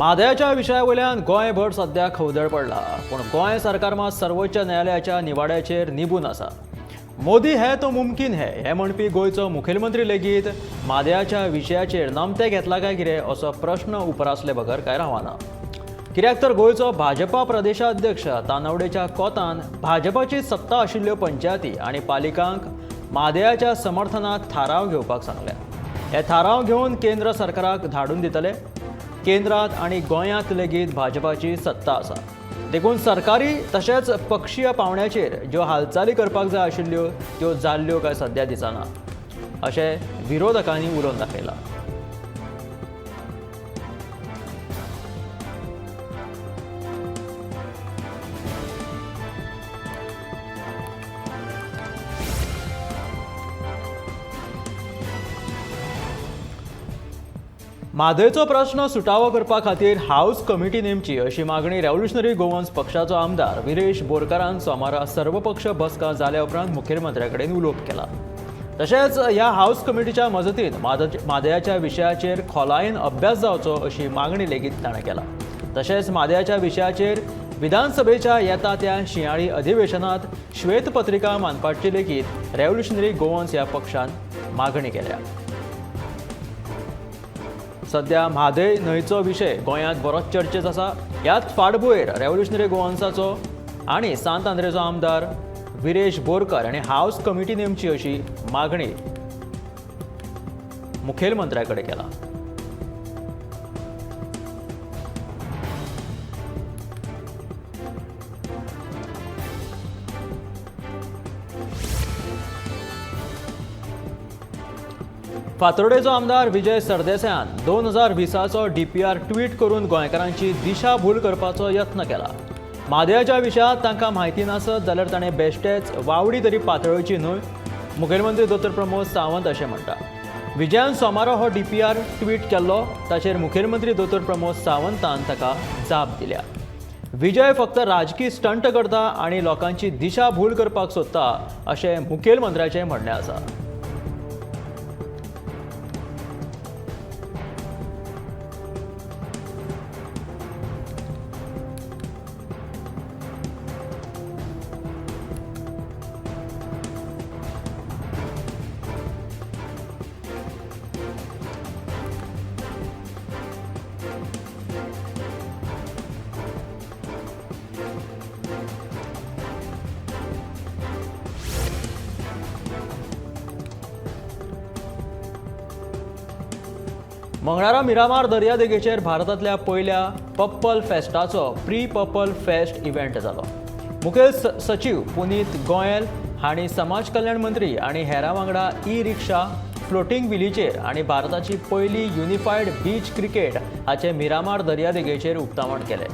म्हादयाच्या विशया वयल्यान गोंयभर सध्या खवदळ पडला, पूण गोंय सरकार मात सर्वोच्च न्यायालयाच्या निवाड्याचेर निबून आसा. मोदी है तो मुमकीन है हें म्हणपी गोंयचो मुखेलमंत्री लेगीत म्हादयाच्या विशयाचेर नमतें घेतला काय कितें असो प्रश्न उप्रासले बगर काय रावना. कित्याक तर गोंयचो भाजपा प्रदेशाध्यक्ष तानावडेच्या कोतान भाजपाची सत्ता आशिल्ल्यो पंचायती आनी पालिकांक म्हादयाच्या समर्थनात थाराव घेवपाक सांगल्या. हे थाराव घेवन केंद्र सरकाराक धाडून दितले. केंद्रात आनी गोंयांत लेगीत भाजपाची सत्ता आसा, देखून सरकारी तशेंच पक्षीय पावंड्याचेर ज्यो हालचाली करपाक जाय आशिल्ल्यो त्यो जाल्ल्यो काय सद्या दिसना अशें विरोधकांनी उलोवन दाखयलां. म्हादयचो प्रश्न सुटावो करपा खातीर हावस कमिटी नेमची अशी मागणी रेव्होल्युशनरी गोवन्स पक्षाचो आमदार विरेश बोरकारान सोमारा सर्वपक्ष बसका जाल्या उपरांत मुखेलमंत्र्या कडेन उलोवप केला. तशेंच ह्या हावस कमिटीच्या मजतीन म्हादयाच्या विशयाचेर खोलायेन अभ्यास जावचो अशी मागणी लेगीत ताणें केला. तशेंच म्हादयाच्या विशयाचेर विधानसभेच्या येता त्या शिंयाळी अधिवेशनात श्वेतपत्रिका मांडपाची लेगीत रेव्होल्युशनरी गोवन्स ह्या पक्षान मागणी केल्या. सध्या म्हादय न्हंयचो विशय गोंयांत बरोच चर्चेत आसा. ह्याच फाटभुंयेर रेव्होल्युशनरी गोवन्साचो आनी सांत आंद्रेचो आमदार विरेश बोरकर हांणी हावस कमिटी नेमची अशी मागणी मुखेलमंत्र्या कडेन केला. फातोर्डेचो आमदार विजय सरदेसायान 2020चो डीपीआर ट्वीट करून गोंयकारांची दिशाभूल करपाचो यत्न केला. म्हादयाच्या विशयांत तांकां म्हायती नासत जाल्यार ताणें बेश्टेच वावडी तरी पातळोवची न्हय, मुखेलमंत्री दोतोर प्रमोद सावंत अशें म्हणटा. विजयान सोमारा हो डीपीआर ट्वीट केल्लो, ताचेर मुखेलमंत्री दोतोर प्रमोद सावंतान ताका जाप दिल्या. विजय फक्त राजकी स्टंट करता आनी लोकांची दिशाभूल करपाक सोदता अशें मुखेलमंत्र्याचें म्हणणें आसा. मंगळारा मिरामार दर्यादेगेचेर भारतांतल्या पयल्या पप्पल फेस्टाचो प्री पप्पल फेस्ट इव्हेंट जालो. मुखेल सचीव पुनीत गोयल हांणी समाज कल्याण मंत्री आनी हेरां वांगडा ई रिक्षा फ्लोटींग व्हिलीचेर आनी भारताची पयली युनिफायड बीच क्रिकेट हाचें मिरामार दर्यादेगेचेर उक्तावण केलें.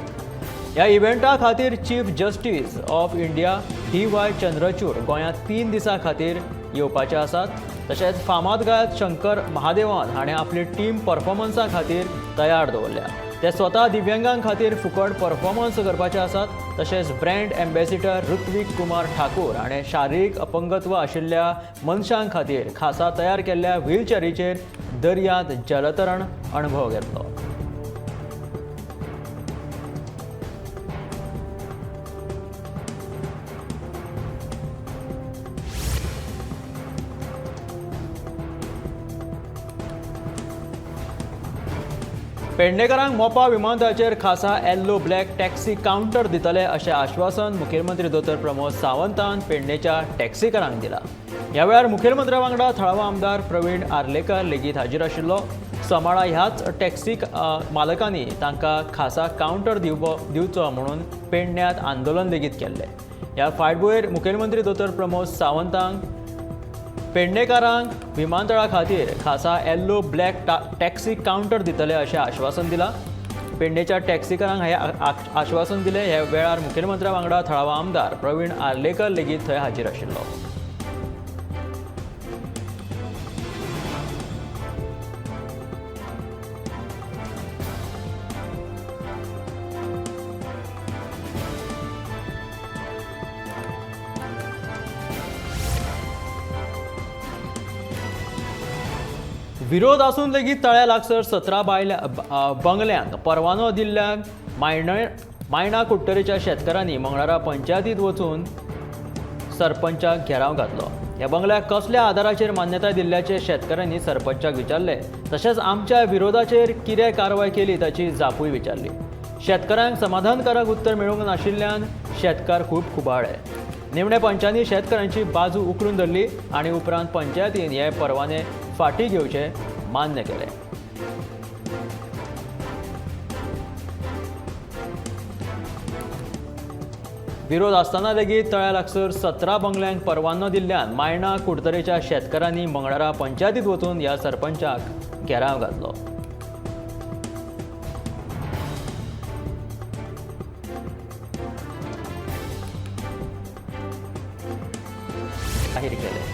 ह्या इव्हेंटा खातीर chief justice of India D Y Chandrachud गोंयांत 3 दिसां खातीर येवपाचे आसात. तशेंच फामाद गायक शंकर महादेवन हाणें आपली टीम परफॉर्मन्सा खातीर तयार दवरल्या. ते स्वता दिव्यांगां खातीर फुकट परफॉर्मन्स करपाचे आसात. तशेंच ब्रँड एम्बेसिडर ऋत्विक कुमार ठाकूर हाणें शारिरीक अपंगत्व आशिल्ल्या मनशां खातीर खासा तयार केल्ल्या व्हीलचॅरीचेर दर्यांत जलतरण अणभव घेतलो. पेडणेकारांक मोपा विमानतळाचेर खासा येल्लो ब्लॅक टॅक्सी कावंटर दितले अशें आश्वासन मुखेलमंत्री दोतोर प्रमोद सावंतान पेडणेच्या टॅक्सीकारांक दिला. ह्या वेळार मुखेलमंत्र्या वांगडा थळावो आमदार प्रवीण आर्लेकर लेगीत हाजीर आशिल्लो. सोमारा ह्याच टॅक्सी मालकांनी तांकां खासा कावंटर दिवचो म्हणून पेडण्यांत आंदोलन लेगीत केल्लें. ह्या फाटभुंयेर मुखेलमंत्री दोतोर प्रमोद सावंतांक पेडणेकारांक विमानतळा खातीर खासा येल्लो ब्लॅक टॅक्सी कावंटर दितले अशें आश्वासन दिलां. पेडणेच्या टॅक्सीकारांक हें आश्वासन दिलें. ह्या वेळार मुखेलमंत्र्या वांगडा थळावो आमदार प्रवीण आर्लेकर लेगीत थंय हाजीर आशिल्लो. विरोध आसून लेगीत तळ्या लागसर 17 बायल्या बंगल्यांक परवानो दिल्ल्यान मायणा कुडटरेच्या शेतकारांनी मंगळारा पंचायतीत वचून सरपंचाक घेराव घातलो। ह्या बंगल्याक कसल्या आदाराचेर मान्यताय दिल्ल्याचें शेतकारांनी सरपंचाक विचारलें। तशेंच आमच्या विरोधाचेर कितें कारवाय केली ताची जापूय विचारली। शेतकारांक समाधानकारक उत्तर मेळूंक नाशिल्ल्यान शेतकार खूब खुबाळ्ळे। निमणे पंचांनी शेतकारांची बाजू उखलून धरली आनी उपरांत पंचायतीन हे परवाने फाटीं घेवचे मान्य केले। विरोध आसतना लेगीत तळ्या लागसर 17 बंगल्यांक परवानो दिल्ल्यान मायणा कुडतरेच्या शेतकारांनी मंगळारा पंचायतीत वचून ह्या सरपंचाक घेराव घातलो। जाहीर केले।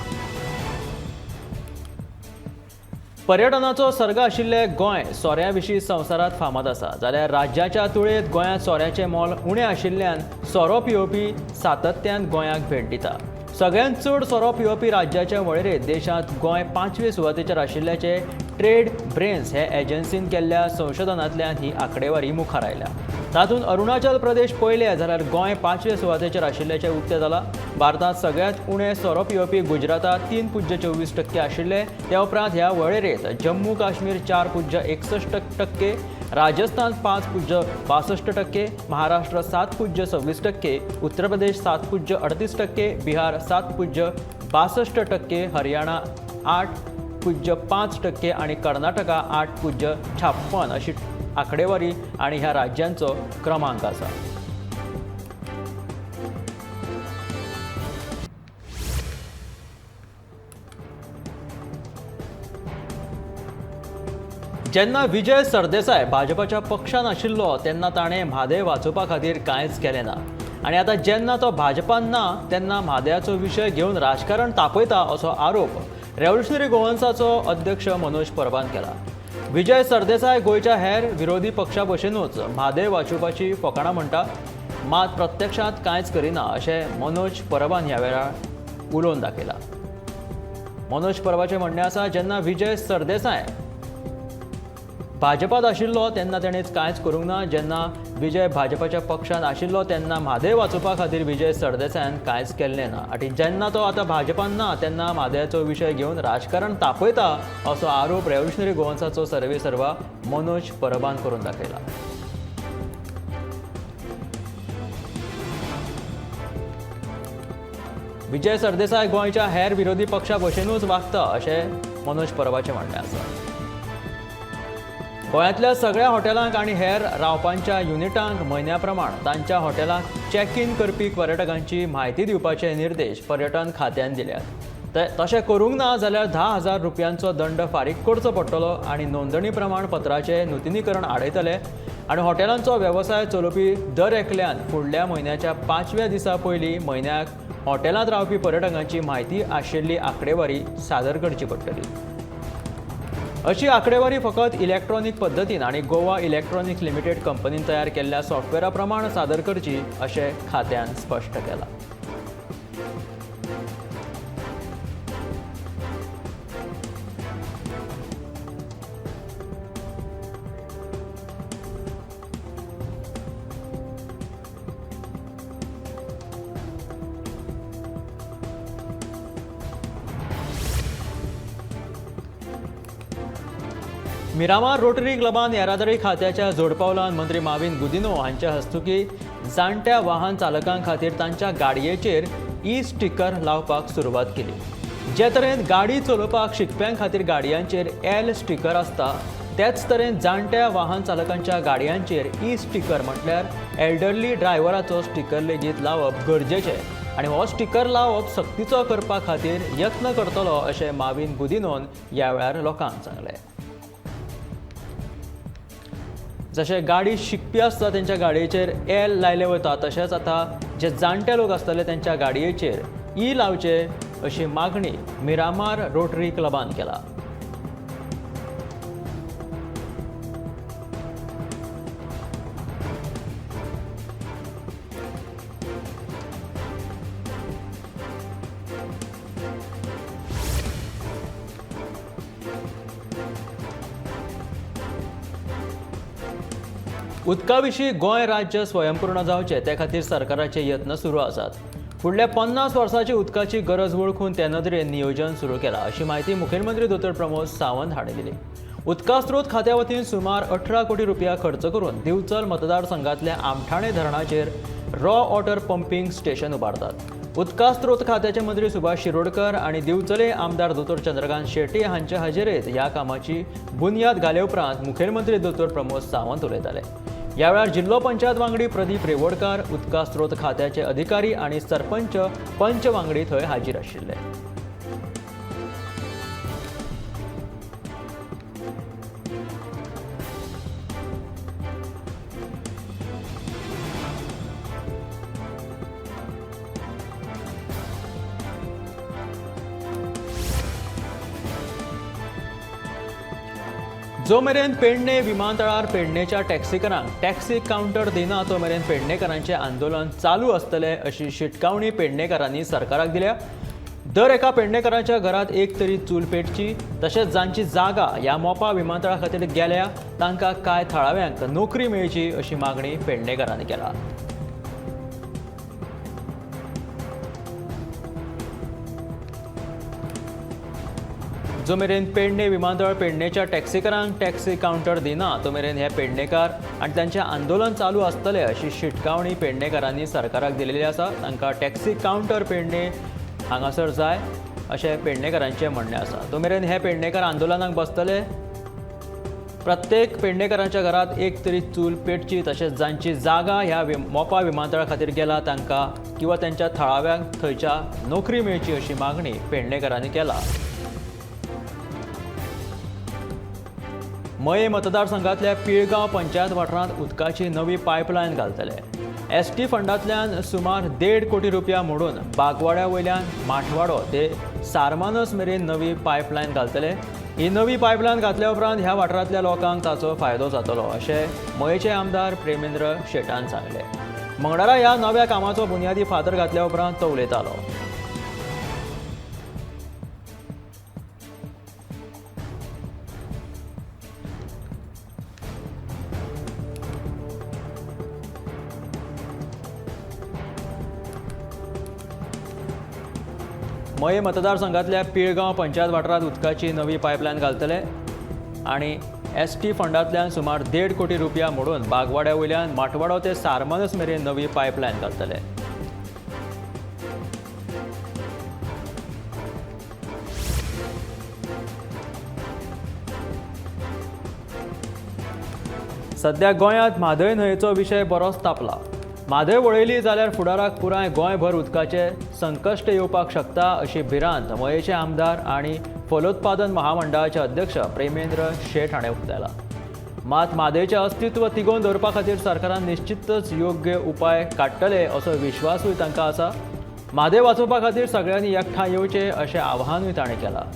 पर्यटनाचो सर्ग आशिल्ले गोंय सोऱ्या विशीं संवसारांत फामाद आसा, जाल्यार राज्याच्या तुळेंत गोंयांत सोऱ्याचें मोल उणें आशिल्ल्यान सोरो पियोवपी सातत्यान गोंयाक भेट दिता। सगळ्यांत चड सोरो पियोवपी राज्याच्या वळेरेंत देशांत गोंय 5वे सुवातेचेर आशिल्ल्याचें ट्रेड ब्रेन्स हे एजन्सीन केल्ल्या संशोधनांतल्यान ही आंकडेवारी मुखार आयल्या। तातूंत अरुणाचल प्रदेश पयले जाल्यार गोंय 5वे सुवातेचेर आशिल्ल्याचें उक्तें जालां। भारतांत सगळ्यांत उणें सोरो पियोवपी गुजरातांत 3.24% आशिल्ले। त्या उपरांत ह्या वळेरेंत जम्मू काश्मीर 4.61%, राजस्थान 5.62%, महाराष्ट्र 7.26%, उत्तर प्रदेश 7.38%, बिहार 7.62%, हरियाणा 8.5% आनी कर्नाटका 8.56 अशी आंकडेवारी आनी ह्या राज्यांचो क्रमांक आसा। जेन्ना विजय सरदेसाय भाजपाच्या पक्षान आशिल्लो तेन्ना ताणें म्हादय वाचोवपा खातीर कांयच केलें ना आनी आतां जेन्ना तो भाजपान ना तेन्ना म्हादयाचो विशय घेवन राजकारण तापयता असो आरोप रेव्होल्युशनरी गोवन्साचो अध्यक्ष मनोज परबान केला। विजय सरदेसाय गोंयच्या हेर विरोधी पक्षा भशेनूच म्हादय वाचोवपाची फकाणां म्हणटा, मात प्रत्यक्षांत कांयच करिना अशें मनोज परबान ह्या वेळार उलोवन दाखयलां। मनोज परबाचें म्हणणें आसा, जेन्ना विजय सरदेसाय भाजपात आशिल्लो तेन्ना ताणें कांयच करूंक ना, जेन्ना विजय भाजपाच्या पक्षान आशिल्लो तेन्ना म्हादय वाचोवपा खातीर विजय सरदेसायान कांयच केल्लें ना आनी जेन्ना तो आतां भाजपान ना तेन्ना म्हादयाचो विशय घेवन राजकारण तापयता असो आरोप रेव्होल्युशनरी गोवन्साचो सर्वे सर्वा मनोज परबान करून दाखयला। विजय सरदेसाय गोंयच्या हेर विरोधी पक्षा भशेनूच वागता अशें मनोज परबाचें म्हणणें आसा। गोंयांतल्या सगळ्या हॉटेलांक आनी हेर रावपांच्या युनिटांक म्हयन्या प्रमाण तांच्या हॉटेलांक चॅक इन करपी पर्यटकांची म्हायती दिवपाचे निर्देश पर्यटन खात्यान दिल्यात। तशें करूंक ना जाल्यार 10,000 रुपयांचो दंड फारीक करचो पडटलो आनी नोंदणी प्रमाणपत्राचें नुतनीकरण आडयतले आनी हॉटेलांचो वेवसाय चलोवपी दर एकल्यान फुडल्या म्हयन्याच्या 5व्या दिसा पयलीं म्हयन्याक हॉटेलांत रावपी पर्यटकांची म्हायती आशिल्ली आंकडेवारी सादर करची पडटली। अशी आंकडेवारी फकत इलेक्ट्रॉनिक पद्दतीन आनी गोवा इलेक्ट्रॉनिक्स लिमिटेड कंपनीन तयार केल्ल्या सॉफ्टवेअरा प्रमाण सादर करची अशें खात्यान स्पश्ट केलां। मिरामार रोटरी क्लबान येरादारी खात्याच्या जोडपावलान मंत्री माविन गुदिनो हांच्या हस्तुकी जाणट्या वाहन चालकां खातीर तांच्या गाडयेचेर ई स्टिकर लावपाक सुरवात केली। जे तरेन गाडी चलोवपाक शिकप्यां खातीर गाडयांचेर एल स्टिकर आसता तेच तरेन जाणट्या वाहन चालकांच्या गाडयांचेर ई स्टिकर म्हटल्यार एल्डरली ड्रायव्हराचो स्टिकर लेगीत लावप गरजेचें आनी हो स्टिकर लावप सक्तीचो करपा खातीर यत्न करतलो अशें माविन गुदिनोन ह्या वेळार लोकांक सांगलें। जशें गाडी शिकपी आसता तेंच्या गाडयेचेर एल लायले वता तशेंच आतां जे जाणटे लोक आसतले तेंच्या गाडयेचेर ई लावचे अशी मागणी मिरामार रोटरी क्लबान केला। उदका विशीं गोंय राज्य स्वयंपूर्ण जावचें ते खातीर सरकाराचे यत्न सुरू आसात. फुडल्या 50 वर्सांची उदकाची गरज वळखून ते नदरेन नियोजन सुरू केलां अशी म्हायती मुखेलमंत्री दोतोर प्रमोद सावंत हांणी दिली. उदका स्रोत खात्या वतीन सुमार 18 कोटी रुपया खर्च करून दिवचल मतदारसंघातल्या आमठाणे धरणाचेर रॉ वॉटर पंपींग स्टेशन उबारतात. उदका स्रोत खात्याचे मंत्री सुभाष शिरोडकर आनी दिवचले आमदार दोतोर चंद्रकांत शेट्ये हांचे हाजेरेत ह्या कामाची बुन्याद घाले उपरांत मुखेलमंत्री दोतोर प्रमोद सावंत उलयताले. ह्या वेळार जिल्लो पंचायत वांगडी प्रदीप रेवोडकार, उदका स्रोत खात्याचे अधिकारी आनी सरपंच पंच वांगडी थंय हाजीर आशिल्ले. जो मेरेन पेडणे विमानतळार पेडणेच्या टॅक्सीकारांक टॅक्सी कावंटर दिना तो मेरेन पेडणेकारांचें आंदोलन चालू आसतलें अशी शिटकावणी पेडणेकारांनी सरकाराक दिल्या. दर एका पेडणेकाराच्या घरांत एक तरी चूल पेटची, तशेंच जांची जागा ह्या मोपा विमानतळा खातीर गेल्या तांकां कांय थळाव्यांक नोकरी मेळची अशी मागणी पेडणेकारांनी केला. जो मेरेन पेडणे विमानतळ पेडणेच्या टॅक्सीकारांक टॅक्सी कावंटर दिना तो मेरेन हे पेडणेकार आनी तांचें आंदोलन चालू आसतलें अशी शिटकावणी पेडणेकारांनी सरकाराक दिलेली आसा. तांकां टॅक्सी कावंटर पेडणे हांगासर जाय अशें पेडणेकारांचें म्हणणें आसा. तो मेरेन हे पेडणेकार आंदोलनाक बसतले. प्रत्येक पेडणेकारांच्या घरांत एक तरी चूल पेटची, तशेंच जांची जागा ह्या मोपा विमानतळा खातीर गेला तांकां किंवा तांच्या थळाव्यांक थंयच्या नोकरी मेळची अशी मागणी पेडणेकारांनी केला. मये मतदारसंघातल्या पिळगांव पंचायत वाठारांत उदकाची नवी पायपलायन घालतले. एसटी फंडांतल्यान सुमार 1.5 कोटी रुपया मोडून बागवाड्या वयल्यान माठवाडो ते सारमानस मेरेन नवी पायपलायन घालतले. ही नवी पायपलायन घातल्या उपरांत ह्या वाठारांतल्या लोकांक ताचो फायदो जातलो अशें मयेचे आमदार प्रेमेंद्र शेटान सांगलें. मंगळारा ह्या नव्या कामाचो बुन्यादी फातर घातल्या उपरांत तो उलयतालो. मये मतदारसंघातल्या पिळगांव पंचायत वाठारांत उदकाची नवी पायपलायन घालतले आनी एसटी फंडांतल्यान सुमार 1.5 कोटी रुपया मोडून बागवाड्या वयल्यान माटवाडो ते सारमानस मेरेन नवी पायपलायन घालतले. सध्या गोंयांत म्हादय न्हंयेचो विशय बरोच तापला. म्हादय वळयली जाल्यार फुडाराक पुराय गोंयभर उदकाचें संकश्ट येवपाक शकता अशी भिरांत मयेचे आमदार आनी फलोत्पादन महामंडळाचे अध्यक्ष प्रेमेंद्र शेट हाणें उक्तायला. मात म्हादयचें अस्तित्व तिगोवन दवरपा खातीर सरकारान निश्चितच योग्य उपाय काडटले असो विश्वासूय तांकां आसा. म्हादय वाचोवपा खातीर सगळ्यांनी एकठांय येवचें अशें आवाहनूय ताणें केलां.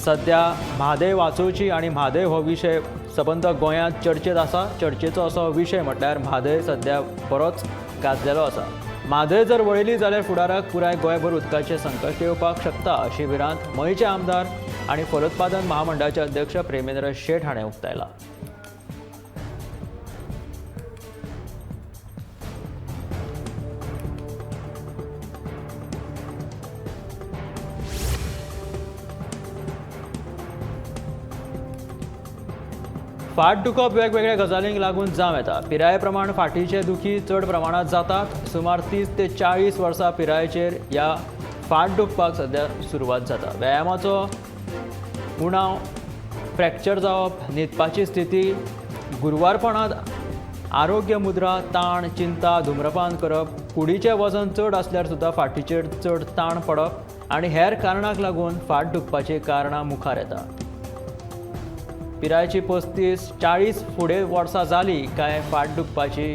सध्या म्हादय वाचोवची आनी म्हादय हो विशय सबंद गोंयांत चर्चेत आसा. चर्चेचो असो विशय म्हटल्यार म्हादय सध्या बरोच गाजलेलो आसा. म्हादय जर वळयली जाल्यार फुडाराक पुराय गोंयभर उदकाचें संकश्ट येवपाक शकता अशी भिरांत मयेचे आमदार आनी फलोत्पादन महामंडळाचे अध्यक्ष प्रेमेंद्र शेट हाणें उक्तायला. फाट दुखप वेगवेगळ्या गजालींक लागून जावं येता. पिराये प्रमाण फाटीचे दुखी चड प्रमाणांत जातात. सुमार 30 ते 40 वर्सां पिरायेचेर ह्या फाट दुखपाक सध्या सुरवात जाता. व्यायामाचो उणाव, फ्रॅक्चर जावप, न्हिदपाची स्थिती, गुरवारपणांत आरोग्य मुद्रा, ताण, चिंता, धुम्रपान करप, कुडीचें वजन चड आसल्यार सुद्दां फाटीचेर चड ताण पडप आनी हेर कारणांक लागून फाट दुखपाचीं कारणां मुखार येता. पिरायेची 35-40 फुडें वर्सां जाली काय फाट दुखपाची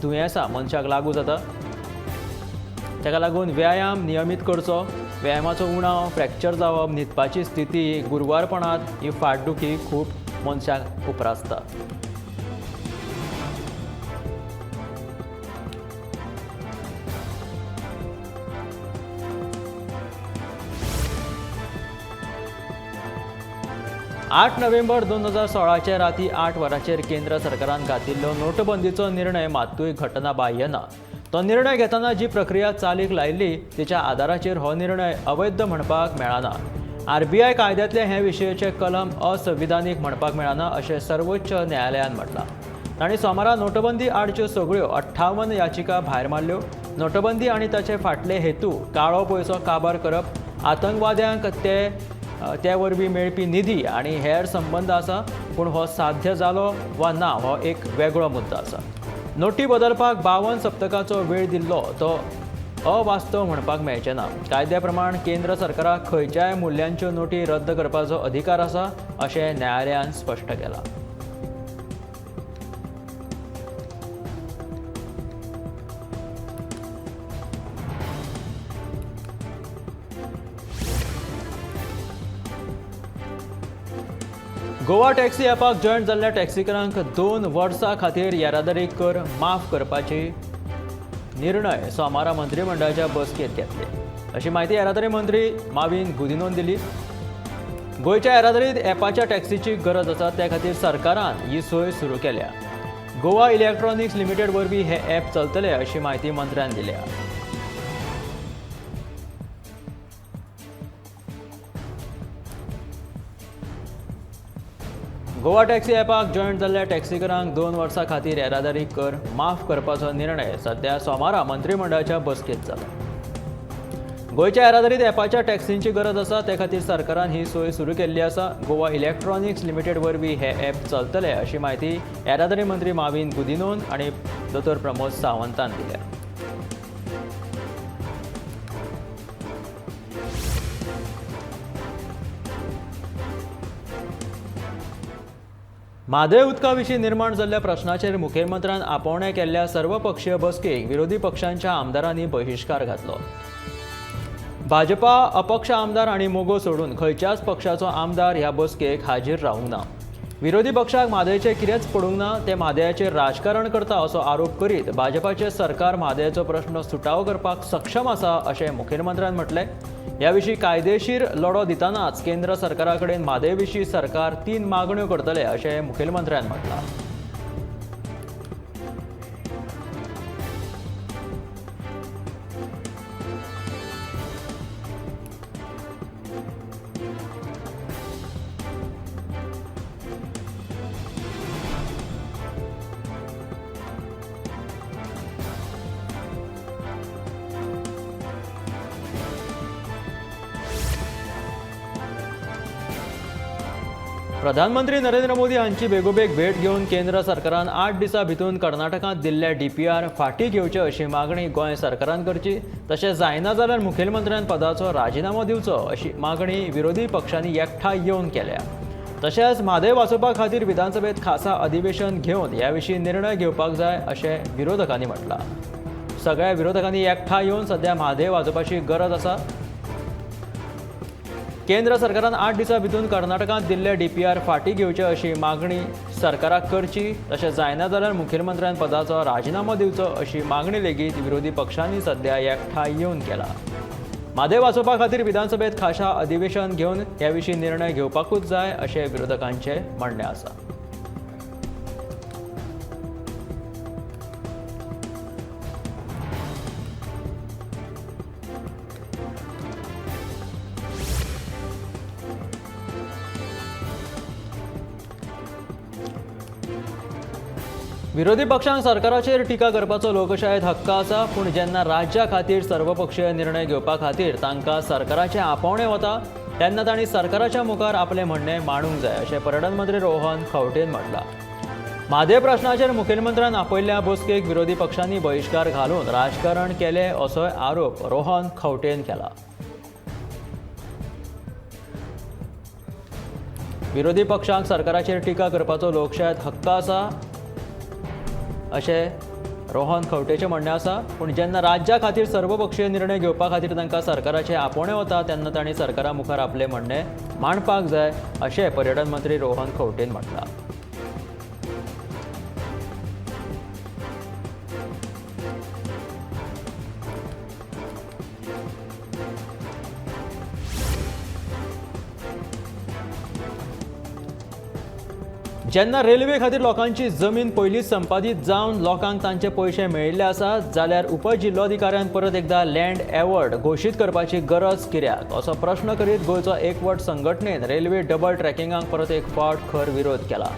दुयेंसां मनशाक लागू जाता. ताका लागून व्यायाम नियमीत करचो. व्यायामाचो उणाव, फ्रॅक्चर जावप, न्हिदपाची स्थिती, गुरवारपणांत ही फाटदुखी खूब मनशाक उप्रासता. 8 नोव्हेंबर 2016 राती 8 वरांचेर केंद्र सरकारान घातिल्लो नोटबंदीचो निर्णय मात्तूय घटनाबाह्य ना. तो निर्णय घेतना जी प्रक्रिया चालीक लायिल्ली तिच्या आदाराचेर हो निर्णय अवैध म्हणपाक मेळना. आरबीआय कायद्यांतले हे विशयीचें कलम असंविधानीक म्हणपाक मेळना अशें सर्वोच्च न्यायालयान म्हटलां. तांणी सोमारा नोटबंदी आडच्यो सगळ्यो 58 याचिका भायर मारल्यो. नोटबंदी आनी ताचे फाटले हेतू काळो पयसो काबार करप, आतंकवाद्यांक ते वरवीं मेळपी निधी आनी हेर संबंद आसा, पूण हो साध्य जालो वा ना हो एक वेगळो मुद्दो आसा. नोटी बदलपाक 52 सप्तकाचो वेळ दिल्लो तो अवास्तव म्हणपाक मेळचें ना. कायद्या प्रमाण केंद्र सरकाराक खंयच्याय मुल्यांच्यो नोटी रद्द करपाचो अधिकार आसा अशें न्यायालयान स्पश्ट केलां. गोवा टॅक्सी ॲपाक जॉयंट जाल्ल्या टॅक्सीकारांक 2 वर्सां खातीर येरादारी कर माफ करपाची निर्णय सोमारा मंत्रिमंडळाच्या बसकेंत घेतले अशी म्हायती येरादारी मंत्री माविन गुदिनोन दिली. गोंयच्या येरादारीत ॲपाच्या टॅक्सीची गरज आसा, त्या खातीर सरकारान ही सोय सुरू केल्या. गोवा इलेक्ट्रॉनिक्स लिमिटेड वरवीं हे ॲप चलतले अशी म्हायती मंत्र्यान दिल्या. गोवा टॅक्सी ॲपाक जॉयंट जाल्ल्या टॅक्सीकारांक 2 वर्सां खातीर येरादारी कर माफ करपाचो निर्णय सध्या सोमारा मंत्रिमंडळाच्या बसकेंत जाला. गोंयच्या येरादारीत ॲपाच्या टॅक्सींची गरज आसा, ते खातीर सरकारान ही सोय सुरू केल्ली आसा. गोवा इलेक्ट्रॉनिक्स लिमिटेड वरवीं हे ॲप चलतले अशी म्हायती येरादारी मंत्री माविन गुदिनोन आनी दोतोर प्रमोद सावंतान दिल्या. म्हादय उदका विशीं निर्माण जाल्ल्या प्रश्नाचेर मुखेलमंत्र्यान आपोवणें केल्ल्या सर्वपक्षीय बसकेक विरोधी पक्षांच्या आमदारांनी बहिश्कार घातलो. भाजपा अपक्ष आमदार आनी मोगो सोडून खंयच्याच पक्षाचो आमदार ह्या बसकेक हाजीर रावंक ना. विरोधी पक्षाक म्हादयचें कितेंच पडूंक ना, ते म्हादयाचेर राजकारण करता असो आरोप करीत भाजपाचें सरकार म्हादयाचो प्रश्न सुटावो करपाक सक्षम आसा अशें मुखेलमंत्र्यान म्हटलें. ह्या विशीं कायदेशीर लढो दितनाच केंद्र सरकारा कडेन म्हादय विशीं सरकार 3 मागण्यो करतले अशें मुखेलमंत्र्यान म्हटलां. प्रधानमंत्री नरेंद्र मोदी हांची बेगोबेग भेट घेवन केंद्र सरकारान 8 दिसां भितर कर्नाटकांत दिल्ल्या डीपीआर फाटीं घेवचे अशी मागणी गोंय सरकारान करची, तशें जायना जाल्यार मुखेलमंत्र्यान पदाचो राजिनामो दिवचो अशी मागणी विरोधी पक्षांनी एकठांय येवन केल्या. तशेंच म्हादय वाचोवपा खातीर विधानसभेत खासा अधिवेशन घेवन ह्या विशीं निर्णय घेवपाक जाय अशें विरोधकांनी म्हटलां. सगळ्या विरोधकांनी एकठांय येवन सध्या म्हादय वाचोवपाची गरज आसा. केंद्र सरकारान 8 दिसां भितर कर्नाटकांत दिल्ले डीपीआर फाटीं घेवचे अशी मागणी सरकाराक करची, तशें जायना जाल्यार मुखेलमंत्र्यान पदाचो राजिनामो दिवचो अशी मागणी लेगीत विरोधी पक्षांनी सध्या एकठांय येवन केला. म्हादय वाचोवपा खातीर विधानसभेत खासा अधिवेशन घेवन ह्या विशीं निर्णय घेवपाकूच जाय अशें विरोधकांचें म्हणणें आसा. विरोधी पक्षांक सरकाराचेर टिका करपाचो लोकशायेत हक्क आसा, पूण जेन्ना राज्या खातीर सर्वपक्षीय निर्णय घेवपा खातीर तांकां सरकाराचें आपोवणें वता तेन्ना तांणी सरकाराच्या मुखार आपलें म्हणणें मांडूंक जाय अशें पर्यटन मंत्री रोहन खंवटेन म्हटलां. म्हादय प्रश्नाचेर मुखेलमंत्र्यान आपयल्ल्या बसकेक विरोधी पक्षांनी बहिश्कार घालून राजकारण केलें असोय आरोप रोहन खंवटेन केला. विरोधी पक्षांक सरकाराचेर टिका करपाचो लोकशायेत हक्क आसा अशें रोहन खंवटेचें म्हणणें आसा, पूण जेन्ना राज्या खातीर सर्वपक्षीय निर्णय घेवपा खातीर तांकां सरकाराचें आपोवणें वता तेन्ना तांणी सरकारा मुखार आपलें म्हणणें मांडपाक जाय अशें पर्यटन मंत्री रोहन खंवटेन म्हटलां. जेन्ना रेल्वे खातीर लोकांची जमीन पयलींच संपादीत जावन लोकांक तांचे पयशे मेळिल्ले आसात जाल्यार उपजिल्लोधिकाऱ्यान परत एकदा लँड एवॉर्ड घोशीत करपाची गरज कित्याक असो प्रश्न करीत गोंयचो एकवट संघटनेन रेल्वे डबल ट्रॅकिंगाक परत एक फावट खर विरोध केला.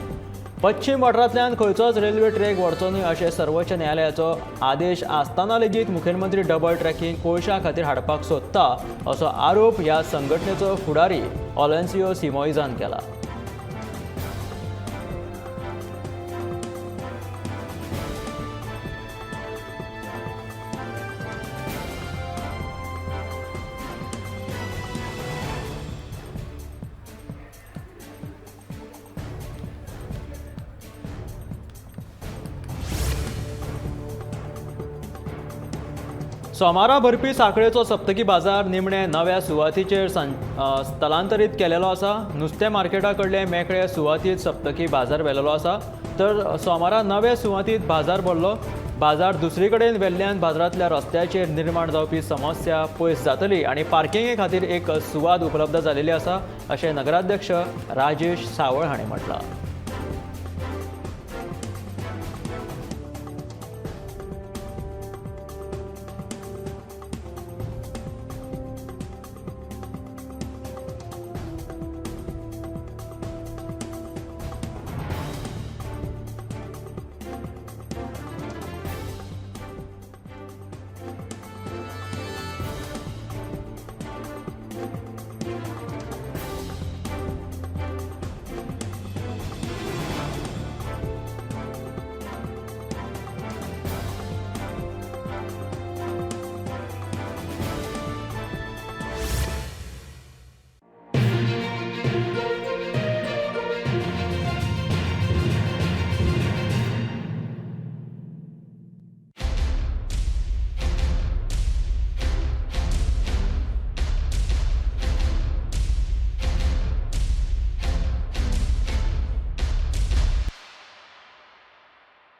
पश्चिम वाठारांतल्यान खंयचोच रेल्वे ट्रॅक व्हरचो न्हय अशें सर्वोच्च न्यायालयाचो आदेश आसतना लेगीत मुखेलमंत्री डबल ट्रॅकिंग कोळशा खातीर हाडपाक सोदता असो आरोप ह्या संघटनेचो फुडारी ऑलेन्सियो सिमोइजान केला. सोमारा भरपी सांखळेचो सप्तकी बाजार निमणे नव्या सुवातीचेर स्थलांतरीत केलेलो आसा. नुस्तें मार्केटा कडले मेकळे सुवातीत सप्तकी बाजार व्हेलेलो आसा. तर सोमारा नव्या सुवातीत बाजार भरलो. बाजार दुसरी कडेन व्हेल्ल्यान बाजारांतल्या रस्त्याचेर निर्माण जावपी समस्या पयस जातली आनी पार्किंगे खातीर एक सुवात उपलब्ध जालेली आसा अशें नगराध्यक्ष राजेश सावळ हांणी म्हटलां.